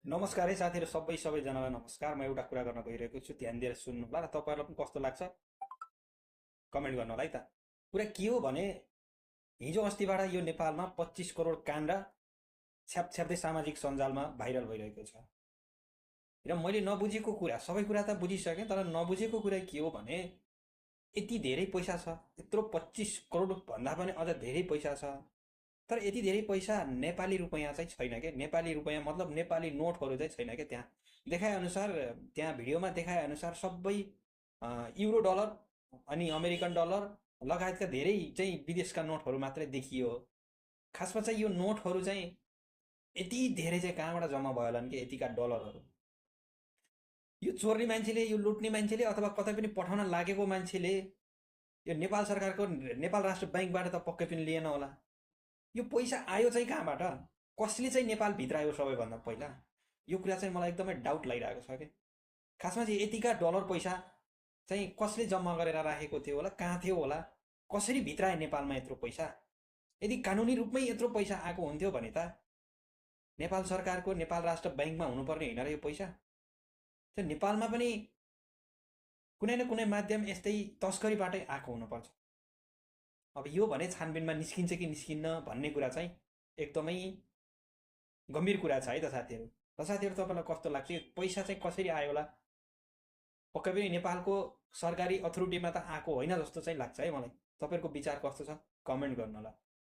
नमस्कार है साथीहरू सबैजनालाई नमस्कार। म एउटा कुरा गर्न गइरहेको छु, ध्यान दिएर सुन्नु होला र तपाईँहरूलाई पनि कस्तो लाग्छ कमेन्ट गर्नु होला है त। कुरा के हो भने हिजो अस्तिबाट यो नेपालमा 25 करोड काण्ड छ्याप्छ्याप्दै सामाजिक सञ्जालमा भाइरल भइरहेको छ। र मैले नबुझेको कुरा, सबै कुरा त बुझिसकेँ, तर नबुझेको कुरा के हो भने यति धेरै पैसा छ, यत्रो 25 करोड भन्दा पनि अझ धेरै पैसा छ। तर यति धेरै पैसा नेपाली रुपैयाँ चाहिँ छैन के। नेपाली रुपैयाँ मतलब नेपाली नोटहरू चाहिँ छैन के। त्यहाँ देखाए अनुसार, त्यहाँ भिडियोमा देखाए अनुसार सबै युरो डलर अनि अमेरिकन डलर लगायतका धेरै चाहिँ विदेशका नोटहरू मात्रै देखियो। खासमा चाहिँ यो नोटहरू चाहिँ यति धेरै चाहिँ कहाँबाट जम्मा भयो होला कि यतिका डलरहरू। यो चोर्ने मान्छेले, यो लुट्ने मान्छेले अथवा कतै पनि पठाउन लागेको मान्छेले यो नेपाल सरकारको, नेपाल राष्ट्र ब्याङ्कबाट त पक्कै पनि लिएन होला। यो पैसा आयो चाहिँ कहाँबाट, कसले चाहिँ नेपाल भित्रायो सबैभन्दा पहिला, यो कुरा चाहिँ मलाई एकदमै डाउट लागिरहेको छ कि। खासमा चाहिँ यतिका डलर पैसा चाहिँ कसले जम्मा गरेर राखेको थियो होला, कहाँ थियो होला, कसरी भित्राए नेपालमा यत्रो पैसा। यदि कानुनी रूपमै यत्रो पैसा आएको हुन्थ्यो भने त नेपाल सरकारको, नेपाल राष्ट्र ब्याङ्कमा हुनुपर्ने होइन र यो पैसा चाहिँ नेपालमा पनि कुनै न कुनै माध्यम यस्तै तस्करीबाटै आएको हुनुपर्छ। अब यो भने छानबिनमा निस्किन्छ कि निस्किन्न भन्ने कुरा चाहिँ एकदमै गम्भीर कुरा छ है त साथीहरू। र साथीहरू तपाईँलाई कस्तो लाग्छ, यो पैसा चाहिँ कसरी आयो होला? पक्कै पनि नेपालको सरकारी अथोरिटीमा त आएको होइन जस्तो चाहिँ लाग्छ है मलाई। तपाईँहरूको विचार कस्तो छ कमेन्ट गर्नु होला।